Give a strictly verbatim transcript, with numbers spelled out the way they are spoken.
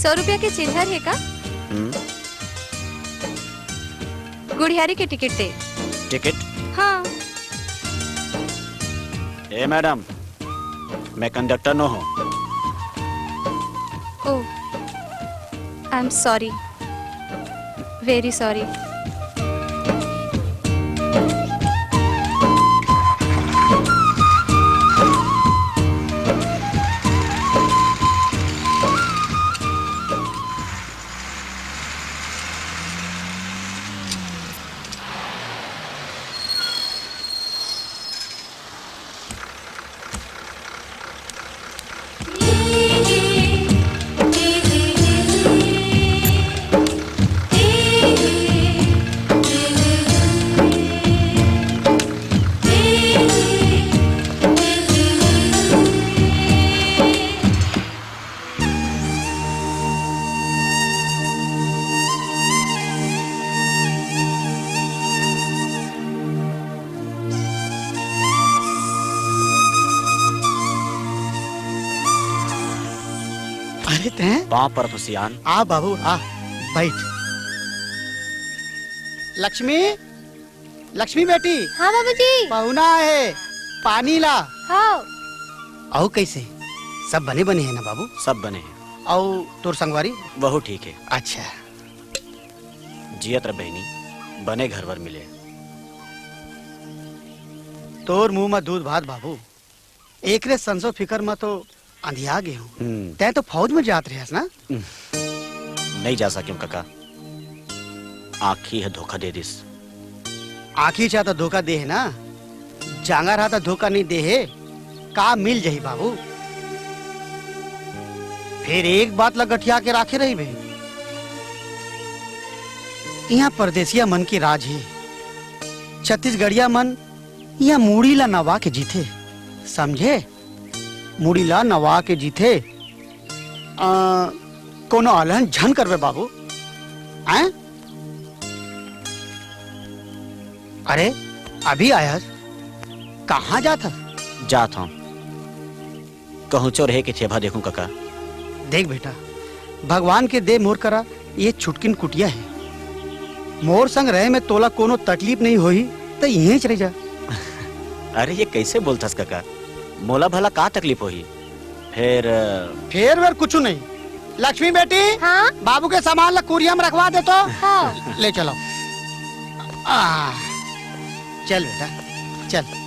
सौ रुपया के चिल्लर हे का? हम्म। गुड़ियारी के टिकट दे। टिकट? हाँ। ए मैडम, मैं कंडक्टर नो हूँ। Oh, I am sorry, very sorry. अरे तैं? पाँव परत हँव सियान। आ बाबू, आ, बैठ। लक्ष्मी, लक्ष्मी बेटी। हाँ बाबूजी। पहुना हे, पानी ला। हाँ। अउ कइसे? सब बने बने हे ना बाबू? सब बने हे। अउ तोर संगवारी? वहू ठीक हे। अच्छा। जियत रह बहिनी, बने घरवर मिले। तोर मुंह म दूध भात बाबू। एकरे संसो फिकर म तो अंधिया गे हूँ। हम्म। तैं तो फौज में जात रहस ना? हम्म। नइ जा सकेंव कका, आँखी ह धोखा दे दिस। आँखी चा तो धोखा दे हे ना, जांगर हा तो धोखा नइ दे हे। का मिल जही बाबू? फेर एक बात ला गठिया के राखे रहिबे, इहाँ परदेसिया मन के राज हे। छत्तीसगढ़िया मन इहाँ मुड़ी ला नवा के जीथे, समझे? मुड़ी ला नवा के जीथे। आ, कोनो अलहन झन करबे बाबू। हैं? अरे, अभी आयस, कहाँ जात हस? जात हँव। कहूँ चोर हे के ठेभा देखूं कका। देख बेटा, भगवान के दे मोर करा ये छुटकिन कुटिया हे। मोर संग रहे में तोला कोनो तकलीफ नइ होही, त इहेंच रह जा। अरे, ये कइसे बोलथस कका? मोला भला का तकलीफ होही? फेर, अ, फेर वेर कुछू नइ। लक्ष्मी बेटी, हाँ? बाबू के सामान ला कुरिया में रखवा दे तो। हाँ। ले चलो। आ, चल बेटा, चल।